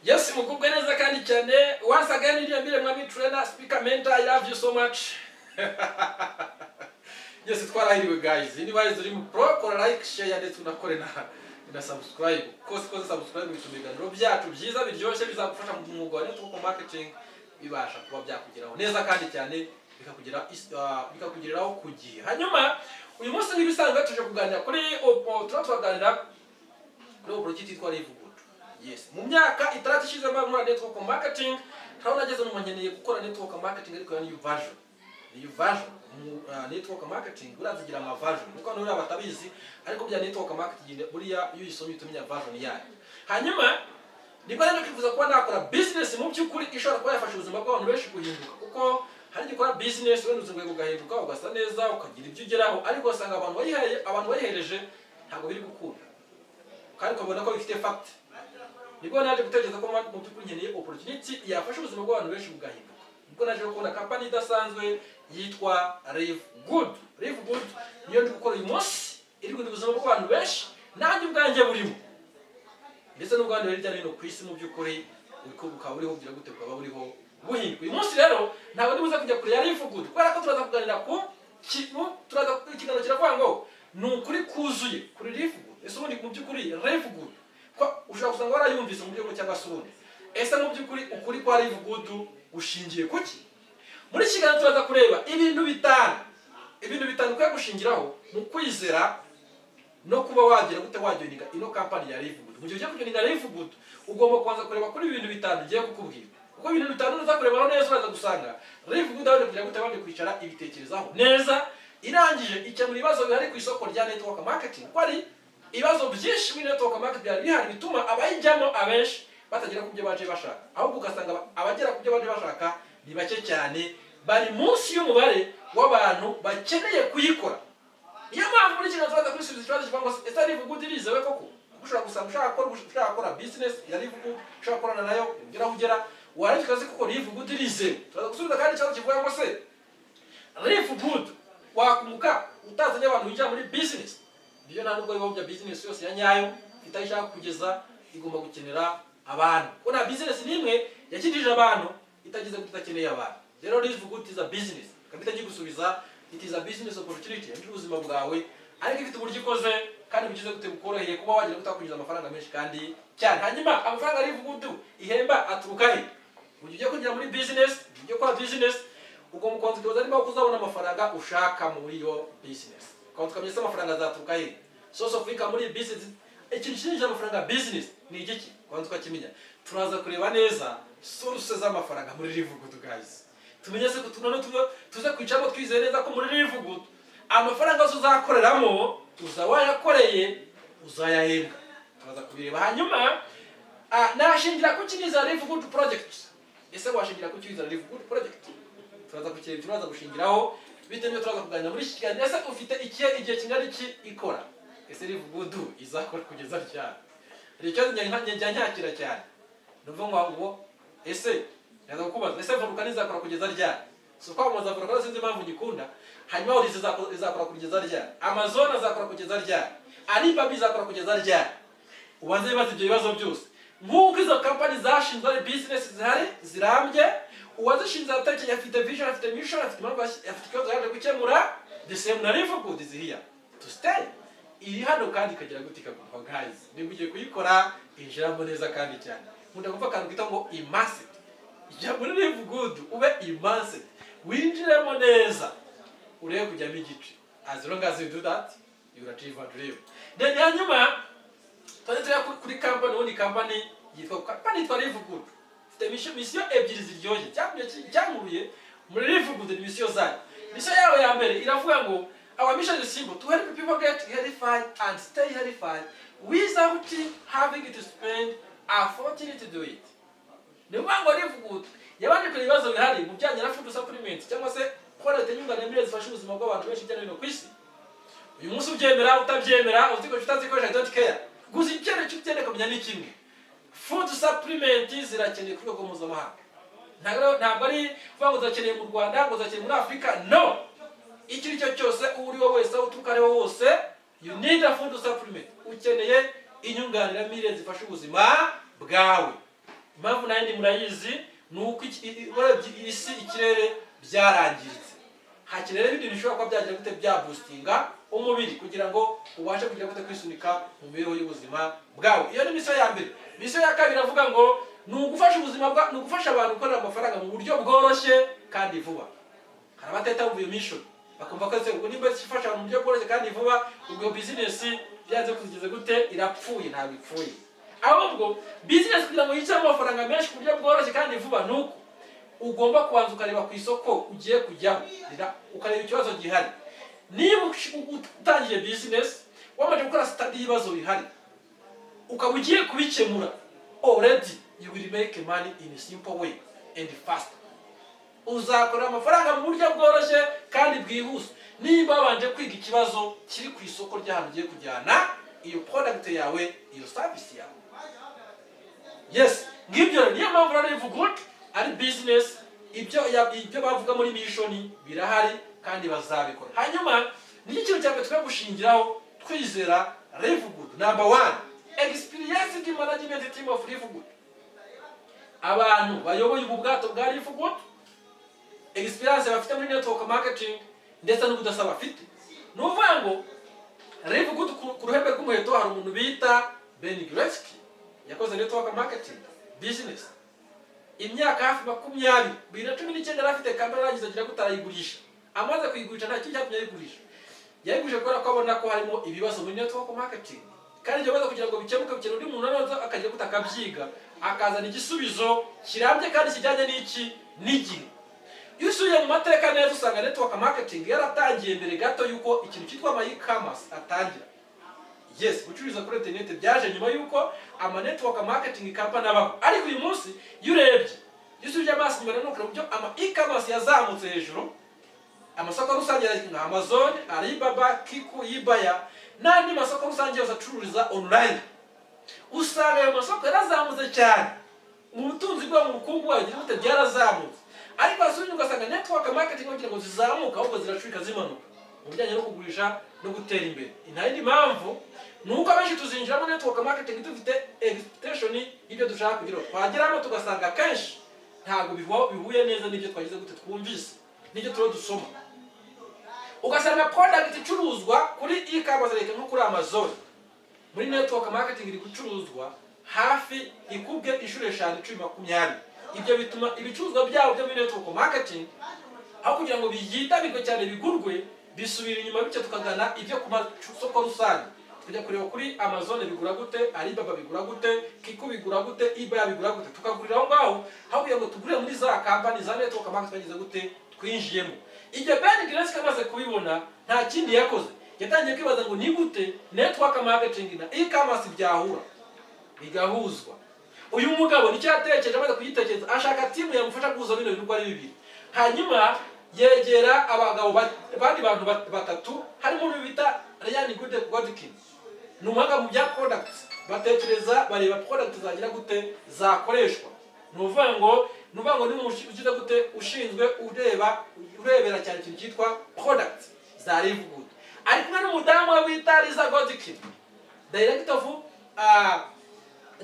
Yes, mugubwe neza kandi cyane. Once again, iriya mbire mwami trainer, speaker, mentor, I love you so much. Yes, twarahiriwe guys. Niba uri mu pro, kora like, share ndetse unakore na subscribe. Kose kose subscribe bituma ibiganiro byacu byiza biryoshye bizagufasha mu mwuga wa network marketing bibasha kuba byakugeraho neza kandi cyane, bikakugeraho ku gihe. Hanyuma uyu munsi nk'ibisanzwe tuje kuganira kuri opo, tuba turaganira kuri opportunity yitwa Live Good. Yes, mu myaka 6 ishize nkora network marketing, ntaho nageze mu nkeneye gukora network marketing, ariko ya new version, new version mu network marketing. Buriya zigira ama version nkuko hano buriya batabizi, ariko bya network marketing buriya iyo uyisomye uhita umenya version yayo. Hanyuma nibwo rero kwifuza kuba nakora business mu by'ukuri ishobora kuba yafasha ubuzima bw'abantu benshi guhinduka, kuko hari igihe ukora business wenda ubuzima bwawe bugahinduka, ugasa neza, ukagira ibyo ugeraho, ariko ugasanga abantu wayihaye, abantu wayihereje ntabwo biri gukunda, kandi ukabona ko bifite fact. Nibwo naje gutekereza ko mu by'ukuri nkeneye opportunity yafasha ubuzima bw'abantu benshi bugahinduka. Nibwo naje kubona company idasanzwe yitwa Live Good. Live Good niyo ndi gukora uyu munsi, iri guhindura ubuzima bw'abantu benshi, nanjye ubwanjye burimo, ndetse n'ubwandi bari hirya no hino ku isi. Mu by'ukuri bukaba buriho bugira gute? Bukaba buriho buhinduka. Uyu munsi rero ntabwo ndibuze kujya kure ya Live Good, kubera ko turaza kuganira ku kintu, turaza ikiganiro kiravuga ngo ni ukuri kuzuye kuri Live Good. Ese ubundi mu by'ukuri Live Good, ko ushobora gusanga warayumvise mu buryo bumwe cyangwa se ubundi, ese mu by'ukuri ukuri kwa Live Good gushingiye kuki? Muri iki kiganiro turaza kureba ibintu bitanu, ibintu bitanu ukwiye gushingiraho mu kwizera no kuba wagira gute, wajoininga ino company ya Live Good. Mu gihe ugiye kujoininga Live Good, ugomba kubanza kureba kuri ibi bintu bitanu ngiye kukubwira, kuko ibintu bitanu nuza kurebaho neza uraza gusanga Live Good abanje kugira gute, abanje kwicara ibitekerezaho neza, irangije ikemura ibibazo bihari ku isoko rya network marketing, ko ari ibibazo byinshi muri network marketing byari bihari bituma abayijyamo abenshi batagera ku byo baje bashaka, ahubwo ugasanga abagera ku byo baje bashaka ni bake cyane, bari munsi y'umubare w'abantu bakeneye kuyikora. Niyo mpamvu muri kino turaza kubisubiza ikibazo kivuga ngo: ese Live Good irizewe koko? Kuko ushobora gusanga ushaka gukora business ya Live Good, ushaka gukorana nayo, ugera aho ugera, warangiza ukazi kuko Live Good irizewe. Turaza gusubiza kandi ikibazo kivuga ngo: se Live Good wakunguka utazanye abantu winjira muri business? Ibyo nta nubwo bibaho. Bya business yose ya nyayo ifite aho ishaka kugeza igomba gukenera abantu, kuko nta business n'imwe yakijije abantu itagize gute, idakeneye abantu. Rero Live Good is a business, ikaba itagiye, it is a business opportunity yinjira ubuzima bwawe, ariko ifite uburyo ikoze kandi bugize gute, bukoroheye kuba wagira gute, wakwinjiza amafaranga menshi kandi cyane. Hanyuma amafaranga Live Good ihemba aturuka he? Mu gihe ugiye kwinjira muri business, ugiye gukora business, ugomba kubanza ukibaza niba uzabona amafaranga ushaka muri iyo business, ukabanza ukamenya se amafaranga azaturuka he, source of income muri iyi business, ikintu kinjira amafaranga business ni igiki, ukabanza ukakimenya. Turaza kureba neza source z'amafaranga muri Live Good guys, tumenye se ko noneho tuze kwicaramo twizeye neza ko muri Live Good amafaranga yose uzakoreramo, uza wayakoreye, uzayahembwa. Turaza kubireba. Hanyuma nashingira kuki niza Live Good project? Ese washingira kuki wiza Live Good project? Turaza kukireba, turaza gushingiraho bitewe n'ibyo turaza kuganira muri iki kiganiro. Ese ufite ikihe, igihe kingana iki ikora? Ese Live Good izakora kugeza ryari? Hari ikibazo njya nyakira cyane, ni ukuvuga ngo ese, ndaza kukubaza: ese Volcano izakora kugeza ryari? Si ukwamamaza Volcano, sinzi impamvu nyikunda. Hanyuma Orizo izakora kugeza ryari? Amazon azakora kugeza ryari? Alibaba izakora kugeza ryari? Ubanze wibaze ibyo bibazo byose. Nk'uko izo company zashinzwe ari business zihari zirambye, uwazishinze aratekereza, afite vision, afite mission, afite impamvu, afite ikibazo yaje gukemura. The same na Live Good is here to stay, iri hano kandi ikagira gute, ikaguma. Guys, niba ugiye kuyikora, injiramo neza kandi cyane. Nkunda kuvuga akantu kitwa ngo immersed. Jya muri Live Good ube immersed, winjiremo neza, urebe kujyamo igice. As long as you do that, you will achieve a dream. Then hanyuma twari turi kuri company. Ubundi company yitwa Live Good ifite mission ebyiri ziryoshye. Cyankuruye muri Live Good ni mission zayo. Mission yayo ya mbere iravuga ngo: "Our mission is simple: to help people get healthy and stay healthy without having to spend a fortune to do it." Ni ukuvuga ngo Live Good yabanje kureba ibibazo bihari mu bijyanye na food supplement, cyangwa se quality nyunganiramirire zifasha ubuzima bw'abantu benshi hirya no hino ku isi. Uyu munsi ubyemera, utabyemera, uzikoresha, utazikoresha, I don't care. Gusa icyerekezo ukeneye kumenya ni kimwe: food supplement zirakenewe ku rwego mpuzamahanga. Ntabwo ari kuvuga ngo zirakeneye mu Rwanda, ngo zirakeneye muri Afurika. No, icyo ari cyo cyose, uwo uri we wese, aho uturuka ariho hose, you need a food supplement. Ukeneye inyunganiramirire zifasha ubuzima bwawe. Impamvu nayo murayizi, ni uko urebye isi, ikirere byarangiritse. Hakenera ibindi bintu bishobora kuba byagira gute, byaboostinga umubiri kugira ngo ubashe kugira gute, kwisunika mu mibereho y'ubuzima bwawe. Iyo ni mission ya mbere. Mission ya kabiri avuga ngo ni ugufasha ubuzima bwa ni ugufasha abantu gukorera amafaranga mu buryo bworoshye kandi vuba. Hari abatahita bumva iyo mission, bakumva ko ese ubwo nimba ifasha abantu mu buryo bworoshye kandi vuba, ubwo business byanze kugeza gute, irapfuye? Ntabwo ipfuye. Ahubwo business kugira ngo yinjiremo amafaranga menshi ku buryo bworoshye kandi vuba, ni uko ugomba kubanza ukareba ku isoko ugiye kujyaho, ukareba ikibazo gihari. Niba utangiye business wamaze gukora study y'ibibazo bihari, ukaba ugiye kubikemura, already you will make money in a simple way and fast. Uzakorera amafaranga mu buryo bworoshye kandi bwihuse niba wabanje kwiga ikibazo kiri ku isoko ry'ahantu ugiye kujyana iyo product yawe, iyo service yawe. Yes, ngibyo rero. Niyo mpamvu rero Live Good ari business. Ibyo bavuga muri mission birahari kandi bazabikora. Hanyuma nicyo kintu cya mbere twe gushingiraho twizera Live Good. Number one, experienced management team of Live Good. Abantu bayoboye ubu bwato bwa Live Good, experience bafite muri network marketing ndetse n'ubudasa bafite. Ni ukuvuga ngo Live Good, ku ruhembe rw'umuheto hari umuntu bita Ben Glinsky, yakoze network marketing business imyaka hafi 20. 2019 yari afite company, arangiza agira gute, arayigurisha. Amaze kuyigurisha, nta kindi cyatumye ayigurisha, yayigurije kubera ko abona ko harimo ibibazo muri network marketing, kandi ibyo bibazo kugira ngo bikemuke bikenera undi muntu noneho akagira gute, akabyiga, akazana igisubizo kirambye kandi kijyanye n'iki, n'igihe. Iyo usubiye mu mateka neza, usanga network marketing yaratangiye mbere gato y'uko ikintu cyitwa ama e-commerce atangira. Yes, gucuruza kuri internet byaje nyuma y'uko ama network marketing company abaho. Ariko uyu munsi iyo urebye, iyo usubije amaso inyuma rero, ukareba uburyo ama e-commerce yazamutse hejuru, amasoko rusange nka Amazon, Alibaba, Kikuu, eBay n'andi masoko rusange yose acururiza online, usanga ayo masoko yarazamutse cyane mu butunzi bwabo, mu bukungu bwabo, gute, byarazamutse. Ariko wasubira ugasanga network marketing kugira ngo zizamuke, ahubwo ziracurika zimanuka mu bijyanye no kugurisha no gutera imbere. Nta yindi mpamvu, ni uko abenshi tuzinjiramo network marketing dufite expectation y'ibyo dushaka kugira, twageramo tugasanga akenshi ntabwo bihuye neza n'ibyo twagize gute, twumvise, n'ibyo turiho dusoma. Ugasanga product icuruzwa kuri e-commerce, like nko kuri Amazon, muri network marketing iri gucuruzwa hafi ikubwe inshuro 5, 10, 20. Ibyo bituma ibicuruzwa byabo byo muri network marketing, aho kugira ngo byitabirwe cyane, bigurwe, bisubira inyuma. Bityo tukagana ibyo ku masoko rusange, tukajya kureba kuri Amazon bigura gute, Alibaba bigura gute, Kikuu bigura gute, eBay bigura gute, tukagurira aho ngaho aho kugira ngo tugurire muri za company za network marketing twagize gute, twinjiyemo. Ibyo Ben Glinsky amaze kubibona, nta kindi yakoze, yatangiye kwibaza ngo ni gute network marketing na e-commerce byahura, bigahuzwa. Uyu mugabo nicyo yatekereje. Amaze kugitekereza, ashaka team yamufasha guhuza bino bintu uko ari bibiri. Hanyuma yegera abagabo abandi bantu batatu, harimo n'uyu bita Ryan Godkin, ni umuhanga mu bya products. Batekereza, bareba product zagira gute, zakoreshwa. Ni ukuvuga ngo ni umuntu ugize gute, ushinzwe ureba, urebera cyane ikintu cyitwa product za Live Good. Ari kumwe n'umudamu we bita Lisa Godkin, director of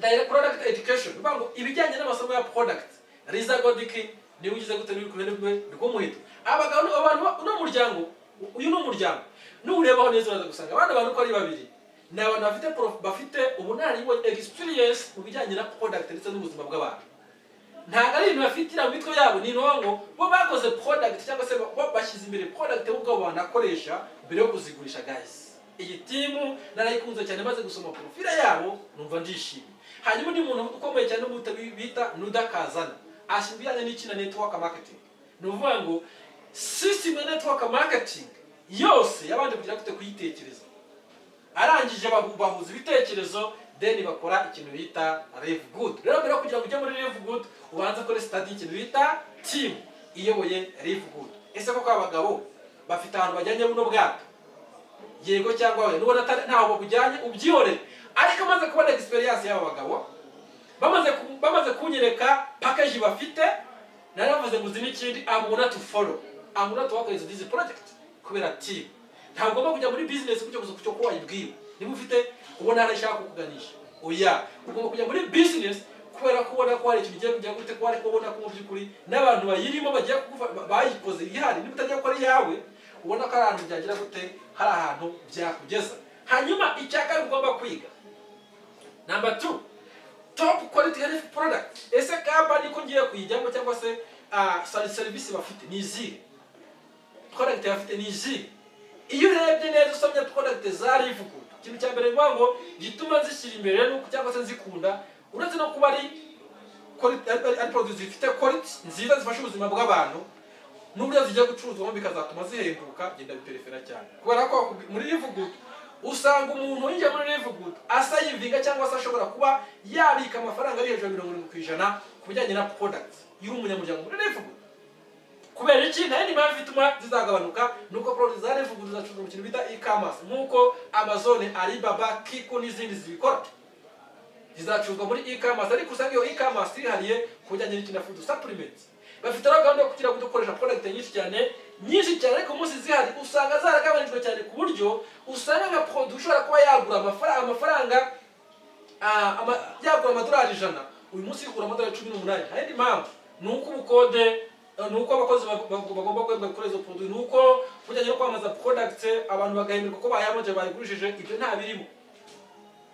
direct product education, ni ukuvuga ngo ibijyanye n'amasomo ya product, Lisa Godkin niwe ugize gute, niwe ku ruhande rwe rw'umuheto. Abagabo, abantu, uno muryango, uyu ni umuryango nuwurebaho neza, uraza gusanga abandi bantu uko ari babiri ni abantu bafite ubunararibonye, experience mu bijyanye na product ndetse n'ubuzima bw'abantu. Ntabwo ari ibintu bafitira mu mitwe yabo, ni ukuvuga ngo bo bakoze product cyangwa se bo bashyize imbere product bo ubwabo banakoresha mbere yo kuzigurisha. Guys, iyi team narayikunze cyane. Maze gusoma profile yabo, numva ndishimye. Hanyuma undi muntu ukomeye cyane n'umuta bita Nuda Kazana, ashinzwe ibijyanye n'iki, na network marketing. Ni ukuvuga ngo system ya network marketing yose yabanje kugira gute, kuyitekereza. Arangije bahuza ibitekerezo, then bakora ikintu bita Live Good. Rero mbere yo kugira ngo ujye muri Live Good, ubanze ukore study y'ikintu bita team iyoboye Live Good. Ese koko abagabo bafite ahantu bajyanye buno bwato, yego cyangwa oya? Nubona ntaho babujyanye, ubyihorere. Ariko amaze kubona experience y'aba bagabo, bamaze kunyereka package bafite, naravuze ngo uzi n'ikindi, I'm gonna to follow, I'm gonna to work with this project, kubera team. Ntabwo ugomba kujya muri business gutyo gusa kucyo ko wayibwiwe, niba ufite ubona hari ishaka kukuganisha. Oya, ugomba kujya muri business kubera ko ubona ko ifite Kubera ko ubona ko hari ikintu ugiye kujya gute, ko hari kubona ko mu by'ukuri n'abantu bayirimo bagiye bayikoze ihari, niba utagiye gukora iyawe, ubona ko ari ahantu byagira gute, hari ahantu byakugeza. Hanyuma icya kabiri ugomba kwiga, number two, top quality health product. Ese company ko ngiye kuyijyamo, cyangwa se serivisi bafite ni izihe? Product bafite ni izihe? Iyo urebye neza, usomye product za LiveGood, ikintu cya mbere bivuga ngo gituma nzishyira imbere nuko cyangwa se nzikunda, uretse no kuba ari product zifite quality nziza zifasha ubuzima bw'abantu, n'uburyo zijya gucuruzwamo bikazatuma zihenduka, genda biperefera cyane. Kubera ko muri LiveGood usanga umuntu winjiye muri LiveGood asavinga, cyangwa se ashobora kuba yabika amafaranga ari hejuru ya 70% ku bijyanye na product iyo uri umunyamuryango muri LiveGood. Kubera iki? Nta yindi mpamvu ituma zizagabanuka, nuko product za LiveGood zizacuruzwa mu kintu bita e-commerce, nk'uko Amazon, Alibaba, Kiko n'izindi zibikora. Zizacuruzwa muri e-commerce, ariko usanga iyo e-commerce yihariye ku bijyanye n'ikintu food supplements. Bafite rero gahunda yo kugira ngo dukoresha product nyinshi cyane, nyinshi cyane, ariko umunsi zihari usanga zaragabanijwe cyane, ku buryo usanga nka produit ushobora kuba yagura amafaranga, yagura amadolari 100, uyu munsi igura amadolari 18. Nta yindi mpamvu, ni uko ubukode, ni uko abakozi bagomba guhembwa kuri izo produit, ni uko kujyanye no kwamamaza product abantu bagahemberwa ko bayamamaje, bayigurishije. Ibyo nta birimo.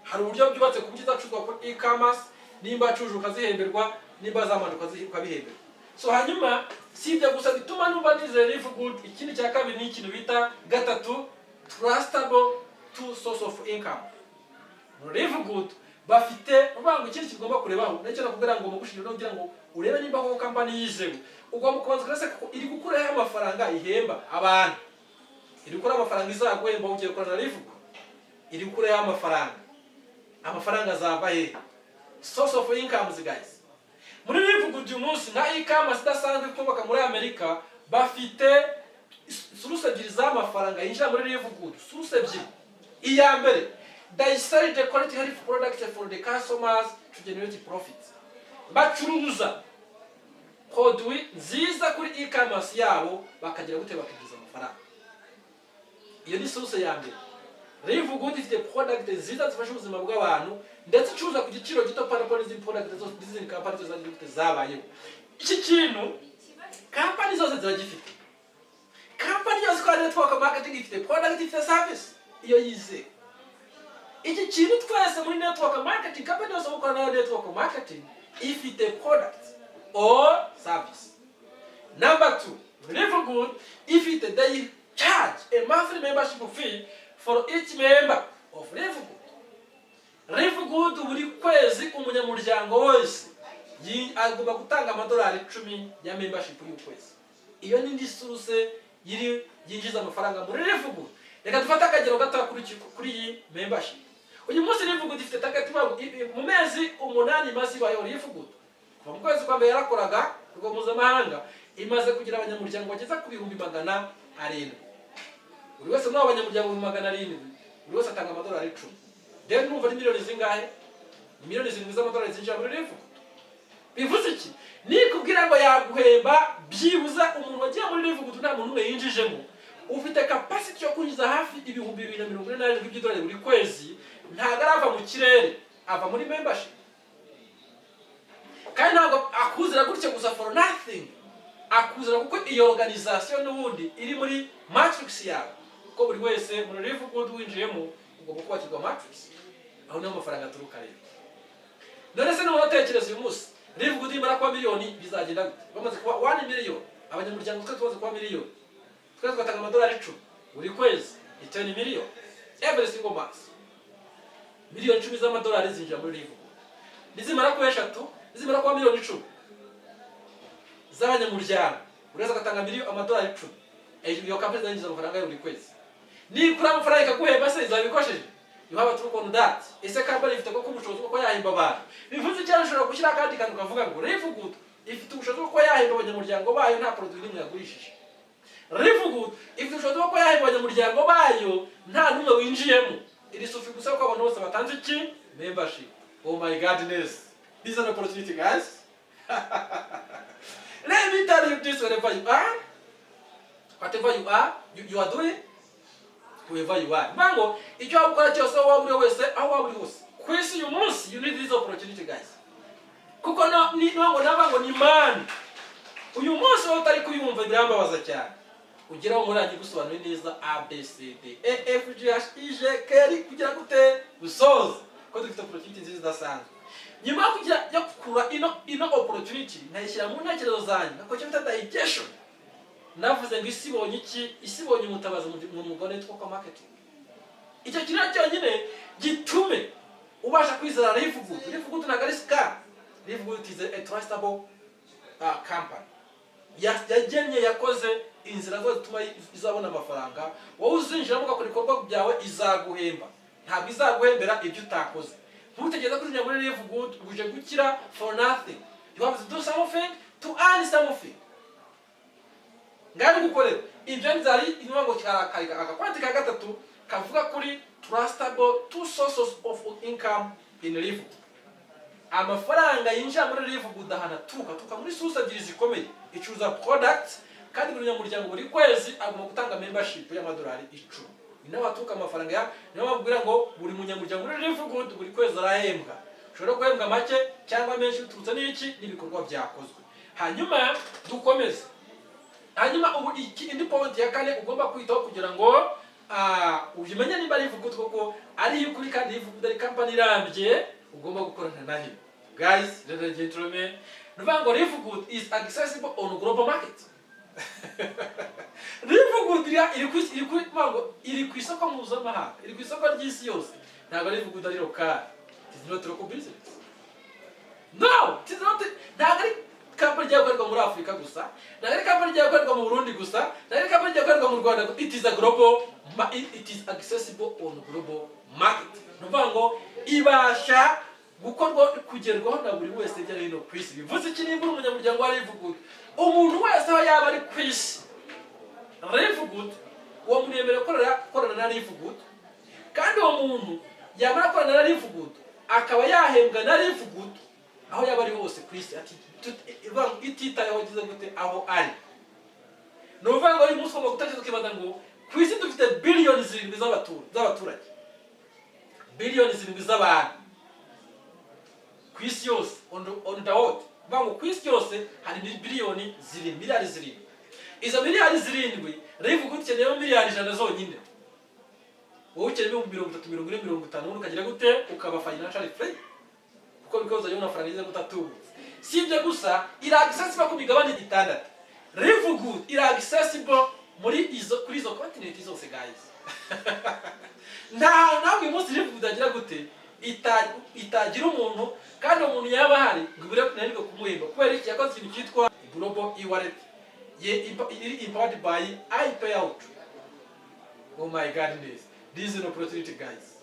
Hari uburyo byubatse ku buryo izacuruzwa kuri e-commerce, nimba acuruje ukazihemberwa, nimba zamanje ukabihemberwa. So hanyuma si ibyo gusa bituma numva nizeye LiveGood. Ikindi cya kabiri ni ikintu bita gatatu, trustable two source of income. Muri LiveGood bafite uvuga ngo ikindi kigomba kurebaho, nicyo nakubwira ngo mugushinira kugira ngo urebe nimba koko company yizewe, ugomba kubanza ukareba koko iri gukuraho amafaranga ihemba abantu, iri gukura amafaranga izaguhemba ugiye gukorana na LiveGood, iri gukuraho amafaranga, amafaranga azava hehe? Source of incomes, guys. Muri LiveGood uyu munsi, nka e-commerce idasanzwe ikomoka muri Amerika, bafite source ebyiri z'amafaranga yinjira muri LiveGood, source ebyiri. Iya mbere, they sell the quality health product for the customers to generate profit. Bacuruza produit nziza kuri e-commerce yabo, bakagira gute? Bakinjiza amafaranga. Iyo ni source ya mbere. LiveGood ifite product nziza zifasha ubuzima bw'abantu, ndetse icuruza ku giciro gito par rapport n'izindi product zose, n'izindi company zose zagiye zabayeho. Iki kintu company zose ziragifite. Company yose ikora network marketing ifite product, ifite service iyo yizewe. Iki kintu twese muri network marketing, company yose gukora nayo network marketing ifite product or service. Number two, LiveGood ifite, they charge a monthly membership fee for each member of LiveGood. LiveGood buri kwezi umunyamuryango wese agomba gutanga amadolari 10 ya membership y'ukwezi. Iyo ni indi source yiri yinjiza amafaranga muri LiveGood. Reka dufate akagero gato kuri iyi membership. Uyu munsi LiveGood ifite target ivuga ngo mu mezi 8 imaze ibayeho LiveGood, kuva mu kwezi kwa mbere yarakoraga ku rwego mpuzamahanga, imaze kugira abanyamuryango bageza ku 700,000. Buri wese muri abo banyamuryango 700,000, buri wese atanga amadolari 10. Then numva ni miliyoni zingahe? Ni miliyoni 7 z'amadolari zinjira muri LiveGood. Bivuze iki? Nikubwira ngo yaguhemba byibuze umuntu wagiye muri LiveGood nta muntu umwe yinjijemo, ufite capacity yo kwinjiza hafi 2047 by'idolari buri kwezi. Ntabwo arava mu kirere, ava muri membership. Kandi ntabwo akuzira gutya gusa for nothing, akuzira kuko iyo organization n'ubundi iri muri matrix yawe, kuko buri wese muri LiveGood winjiyemo ugomba kubakirwa matrix. Aho niho amafaranga aturuka rero. None se niba utekereza uyu munsi LiveGood nimara kuba miliyoni bizagenda gute? Bamaze kuba 1 million abanyamuryango, twe tumaze kuba miliyoni, twe tugatanga amadolari 10 buri kwezi, ni 10 million every single month. Miliyoni 10 z'amadolari zinjira muri LiveGood. Nizimara kuba eshatu, nizimara kuba miliyoni 10 z'abanyamuryango, buri wese agatanga miliyoni amadolari 10, iyo company izinjiza amafaranga ya buri kwezi. Nikura amafaranga ikaguhemba se izaba ikosheje? You have to look on that. Ese company ifite koko ubushobozi bwo kuba yahemba abantu? Bivuze icyo, ushobora gushyira akandi kantu ukavuga ngo LiveGood ifite ubushobozi bwo kuba yahemba abanyamuryango bayo nta produit n'imwe yagurishije. LiveGood ifite ubushobozi bwo kuba yahemba abanyamuryango bayo nta n'umwe winjiyemo. Iri sufi gusa ko abantu bose batanze iki? Membership. Oh my goodness, this is an opportunity, guys. Let me tell you this: wherever you are, whatever you are doing, whoever you are, mbango icyo waba ukora cyose, aho waba uri wese, aho waba uri hose ku isi uyu munsi, you need this opportunity, guys. Kuko no ni no ngo naba ngo ni man uyu munsi wowe utari kuyumva, birambabaza cyane. Ugeraho muri yanjye gusobanura neza A B C D E F G H I J K L kugira gute gusoza, ko dufite opportunity nziza idasanzwe. Nyuma yo kugira yo kukura ino opportunity, nkayishyira mu ntekerezo zanjye, ngakora icyo bita digestion, navuze ngo isi ibonye iki? Isi ibonye umutabazi mu mwuga wa network marketing. Icyo kintu cyonyine gitume ubasha kwizera LiveGood. LiveGood ntabwo ari scam. LiveGood is a trustable company. Yagennye, yakoze inzira zose zituma izabona amafaranga. Wowe uzinjiramo ugakora ibikorwa byawe, izaguhemba. Ntabwo izaguhembera ibyo utakoze. Ntutegereze ko uzinjira muri LiveGood uje gukira for nothing. You have to do something to earn something. Ngari gukorera ibyo nzari inyuma ngo akapoint ka gatatu kavuga kuri trustable two sources of income in LiveGood. Amafaranga yinjira muri LiveGood ahantu aturuka muri source ebyiri zikomeye. Icuruza product, kandi buri munyamuryango buri kwezi agomba gutanga membership y'amadolari 10. Ni naho haturuka amafaranga ya niyo babwira ngo buri munyamuryango muri LiveGood buri kwezi arahembwa. Ushobora guhembwa make cyangwa menshi biturutse n'iki? N'ibikorwa byakozwe. Hanyuma dukomeze. Hanyuma ubu iki, indi point ya kane ugomba kwitaho kugira ngo ubimenye niba LiveGood koko ari iy'ukuri kandi LiveGood ari company irambye ugomba gukorana nayo. Guys, ladies and gentlemen, ni ukuvuga ngo LiveGood is accessible on global market. LiveGood iri ku kuvuga ngo iri ku isoko mpuzamahanga, iri ku isoko ry'isi yose. Ntabwo LiveGood ari local. It is not local business, no, it is not. Ntabwo ari company igiye gukorerwa muri Afurika gusa, ntabwo ari company igiye gukorerwa mu Burundi gusa, ntabwo ari company igiye gukorerwa mu Rwanda. It is a global it is accessible on global market. Ni ukuvuga ngo ibasha gukorwa, kugerwaho na buri wese hirya no hino ku isi. Bivuze iki? Nimba uri umunyamuryango wa LiveGood, umuntu wese aho yaba ari ku isi, LiveGood, uwo muntu yemerewe gukorana na LiveGood. Kandi uwo muntu yamara gukorana na LiveGood, akaba yahembwa na LiveGood aho yaba ari hose ku isi, ati ititayeho agize gute aho ari. Ni ukuvuga ngo uyu munsi ugomba gutekereza ukibaza ngo ku isi dufite biliyoni 7 z'abaturage, biliyoni 7 z'abantu ku isi yose, on the world. Kuvuga ngo ku isi yose hari biliyoni 7, miliyari 7. Izo miliyari 7, LiveGood ukeneyemo miliyari 100 zonyine. Wowe ukeneye 30, 40, 50, ubundi ukagira gute? Ukaba financially free, kuko bikoze uzajya ubona amafaranga ageze gute? Atubutse. Si ibyo gusa, iri accessible ku migabane itandatu. LiveGood iri accessible muri izo kuri izo continent zose, guys. Nta nawe uyu munsi LiveGood agira gute itagira umuntu, kandi uwo muntu yaba ahari ngo ibure kunanirwe kumuhemba. Kubera iki? Yakoze ikintu cyitwa global e-wallet ye iri empowered by iPayout. Oh my goodness, this is an opportunity, guys.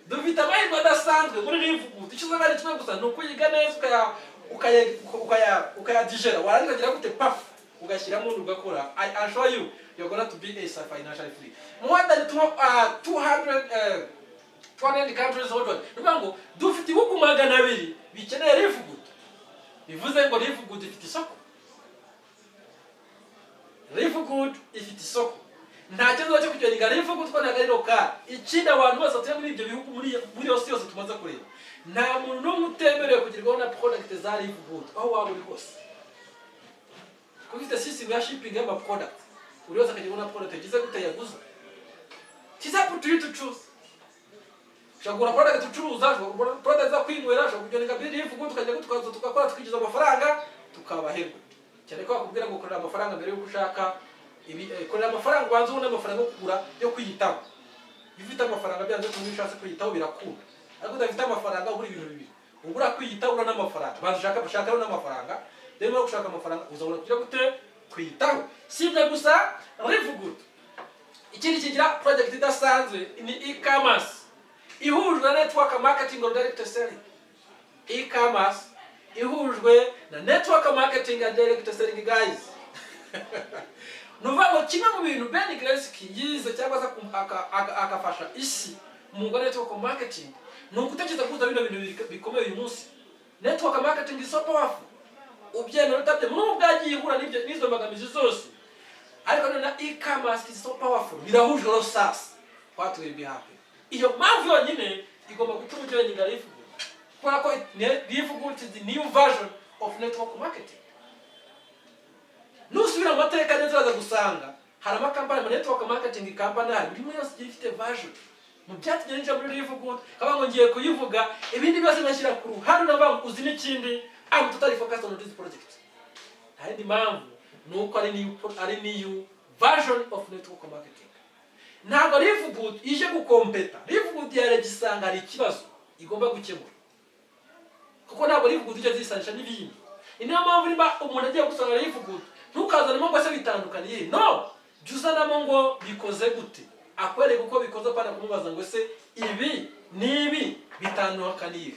Dufite amahirwe adasanzwe muri LiveGood. Icyo uzaba ari kimwe gusa ni ukuyiga neza, ukayadigera, warangiza ukagira gute? Paf, ugashyiramo undi ugakora. I assure you, you're gonna to be a financially free. More than 200 countries worldwide. Ni ukuvuga ngo dufite ibihugu 200 bikeneye LiveGood. Bivuze ngo LiveGood ifite isoko. LiveGood ifite isoko. Nta kibazo cyo kujoininga LiveGood kuko ntabwo ari local. Ikindi, abantu bose batuye muri ibyo bihugu, muri yose yose tumaze kureba, nta muntu n'umwe utemerewe kugerwaho na product za LiveGood aho waba uri hose, kuko ifite system ya shipping y'ama product. Buri wese akagerwaho na product yagize gute? Yaguze. It is up to you to choose. Ushobora kugura product ucuruza, ushobora kugura product zo kwinywera, ushobora kujoininga LiveGood, tukajya tukaza tugakora, tukinjiza amafaranga, tukabaherwa. Cyane ko bakubwira ngo korera amafaranga mbere yuko ushaka ibi, korera amafaranga ubanza ubone amafaranga yo kugura, yo kwiyitaho. Iyo ufite amafaranga, byanze bikunze iyo ushatse kwiyitaho birakunda. Ariko udafite amafaranga, ubura ibintu bibiri: ubura kwiyitaho, ubura n'amafaranga. Banza ushaka, ushaka n'amafaranga, rero numara gushaka amafaranga uzabona kugira gute? Kwiyitaho. Si ibyo gusa, LiveGood ikindi kigira project idasanzwe ni e-commerce ihujwe na network marketing or direct selling. E-commerce ihujwe na network marketing and direct selling, guys. Ni ukuvuga ngo kimwe mu bintu Ben Glinsky yize cyangwa se agafasha isi mu mwuga wa network marketing ni ugutekereza guhuza bino bintu bibiri bikomeye. Uyu munsi network marketing is so powerful, ubyemera utabyemera, n'ubwo yagiye ihura n'izo mbogamizi zose, ariko none na e-commerce is so powerful, birahujwe. Rero sasa what will be happen? Iyo mpamvu yonyine igomba gutuma ujoininga LiveGood. Kubera ko LiveGood is the new version of network marketing. Nusubira mu mateka neza, uraza gusanga hari amakampani, ama network marketing company ahari, buri imwe yose igiye ifite version. Mu byatumye ninjira muri LiveGood, kavuga ngo ngiye kuyivuga, ibindi byose ngashyira ku ruhande, navuga ngo uzi n'ikindi, I'm totally focused on this project. Nta yindi mpamvu, ni uko ari new version of network marketing. Ntabwo LiveGood ije gukompeta. LiveGood yarebye isanga hari ikibazo igomba gukemura, kuko ntabwo LiveGood ijya zisanisha n'ibindi. Ni niyo mpamvu niba umuntu agiye gusanga LiveGood, ntukazanemo ngo se bitandukaniye, no jya uzanamo ngo bikoze gute, akwereka uko bikoze, apana kumubaza ngo se ibi n'ibi bitandukaniye.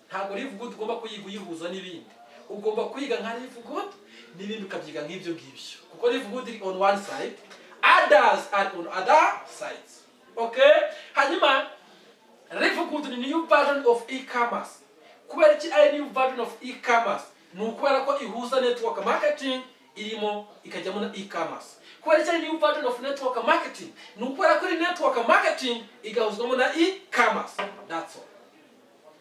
Ntabwo LiveGood ugomba kuyiga uyihuza n'ibindi. Ugomba kwiga nka LiveGood, n'ibindi ukabyiga nk'ibyo ngibyo, kuko LiveGood iri on one side, others are on other sides. Okay, hanyuma LiveGood ni new version of e-commerce. Kubera iki ari new version of e-commerce? Ni ukubera ko ihuza network marketing irimo, ikajyamo na e-commerce. Kubera iki ari new version of network marketing? Ni ukubera ko iri network marketing igahuzwamo na e-commerce. That's all.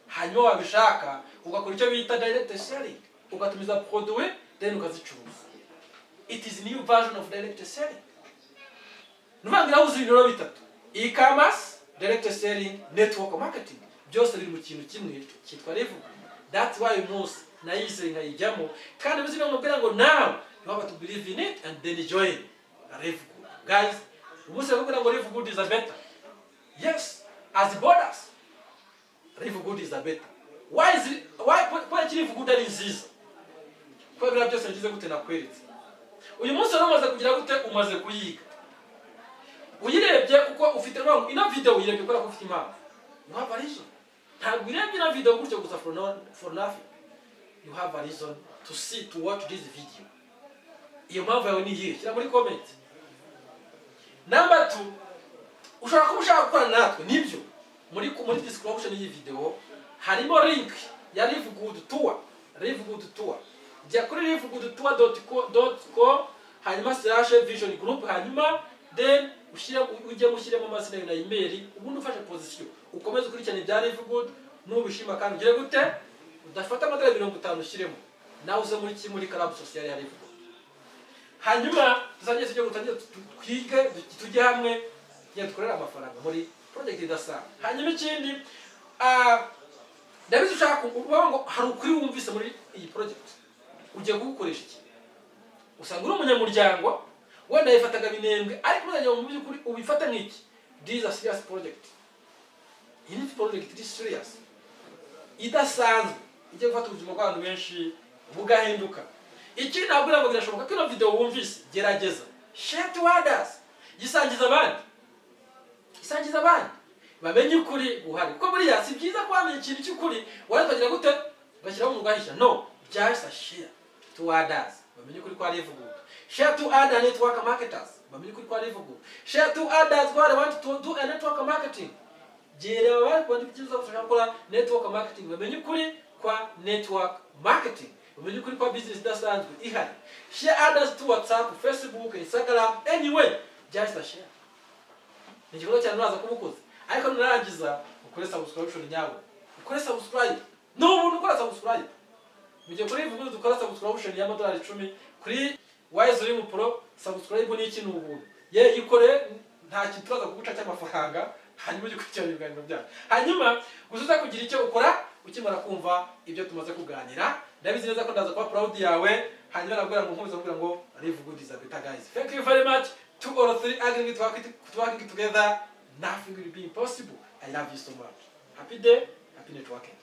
Hanyuma wabishaka ugakora icyo bita direct selling, ugatumiza produit, then ukazicuruza. It is new version of direct selling. Ni ukuvuga ngo irahuza ibintu rero bitatu: e-commerce, direct selling, network marketing. Byose biri mu kintu kimwe cyitwa LiveGood. That's why uyu munsi nayize nkayijyamo, kandi bizi nkubwira ngo now you have to believe in it and then join LiveGood. Guys, umunsi bakubwira ngo LiveGood is a better, yes, as borders, LiveGood is a better. Why is it, why? Kubera iki LiveGood ari nziza? Kubera biriya byose bigize gute nakweretse. Uyu munsi rero umaze kugira gute? Umaze kuyiga, uyirebye kuko ufite impamvu. Ino video uyirebye kubera ko ufite impamvu. You have a reason. Ntabwo urebye ino video gutyo gusa for, no, for nothing. You have a reason to see, to watch this video. Iyo mpamvu yawe ni iyihe? Shyira muri comment. Number two, ushobora kuba ushaka gukorana natwe. Nibyo, muri description y'iyi video harimo link ya LiveGood Tour. LiveGood Tour, jya kuri livegoodtour.com, hanyuma /vision group, hanyuma then ushyire, ujye ushyiremo amazina yawe na email, ubundi ufashe position, ukomeze ukurikirana ibya LiveGood. Nubishima kandi ugire gute? Udafata amadolari 50 ushyiremo, nawe uze muri kimwe, muri club social ya LiveGood. Hanyuma tuzajye tujye gutangire twige, tujye hamwe, tujye dukorere amafaranga muri project idasanzwe. Hanyuma ikindi, ndabizi ushaka kuvuga ngo hari ukuri wumvise muri iyi project, ugiye kugukoresha iki? Usanga uri umunyamuryango, wenda yifataga binembwe, ariko uzajya mu by'ukuri ubifata nk'iki: this is a serious project. Iyi ni project iri serious, idasanzwe, igiye gufata ubuzima bw'abantu benshi bugahinduka. Ikindi nabwira ngo birashoboka ko ino video wumvise, gerageza share to others, yisangiza abandi, isangiza abandi bamenye ukuri guhari, kuko buriya si byiza ko wamenya ikintu cy'ukuri wari ukagira gute, ugashyiraho umuntu ugahisha. No, just share to others bamenye ukuri kwa LiveGood. Share to other network marketers bamenye ukuri kwa LiveGood. Share to others who are want to do a network marketing. Gera bari kubona ibyiza gushaka gukora network marketing, bamenye ukuri kwa network marketing, bamenye ukuri kwa business idasanzwe ihari. Share others to WhatsApp, Facebook, Instagram, anyway, just a share. Ni igikorwa cyane uraza kuba ukoze. Ariko nurangiza ukore subscription nyawe, ukore subscribe. Ni ubuntu ukora subscribe. Mu gihe kuri vuba dukora subscription y'amadolari 10, kuri Wise Dream Pro subscribe ni iki? Ni ubuntu. Ye yikore, nta kintu turaza kuguca cy'amafaranga. Hanyuma ujye ukurikirana ibiganiro byacu, hanyuma gusa uza kugira icyo ukora ukimara kumva ibyo tumaze kuganira. Ndabizi neza ko ndaza kuba proud yawe. Hanyuma nabwira ngo nkomeza kugira ngo live good is a better. Guys, thank you very much. Two or three agreeing to working together, nothing will be impossible. I love you so much. Happy day, happy networking.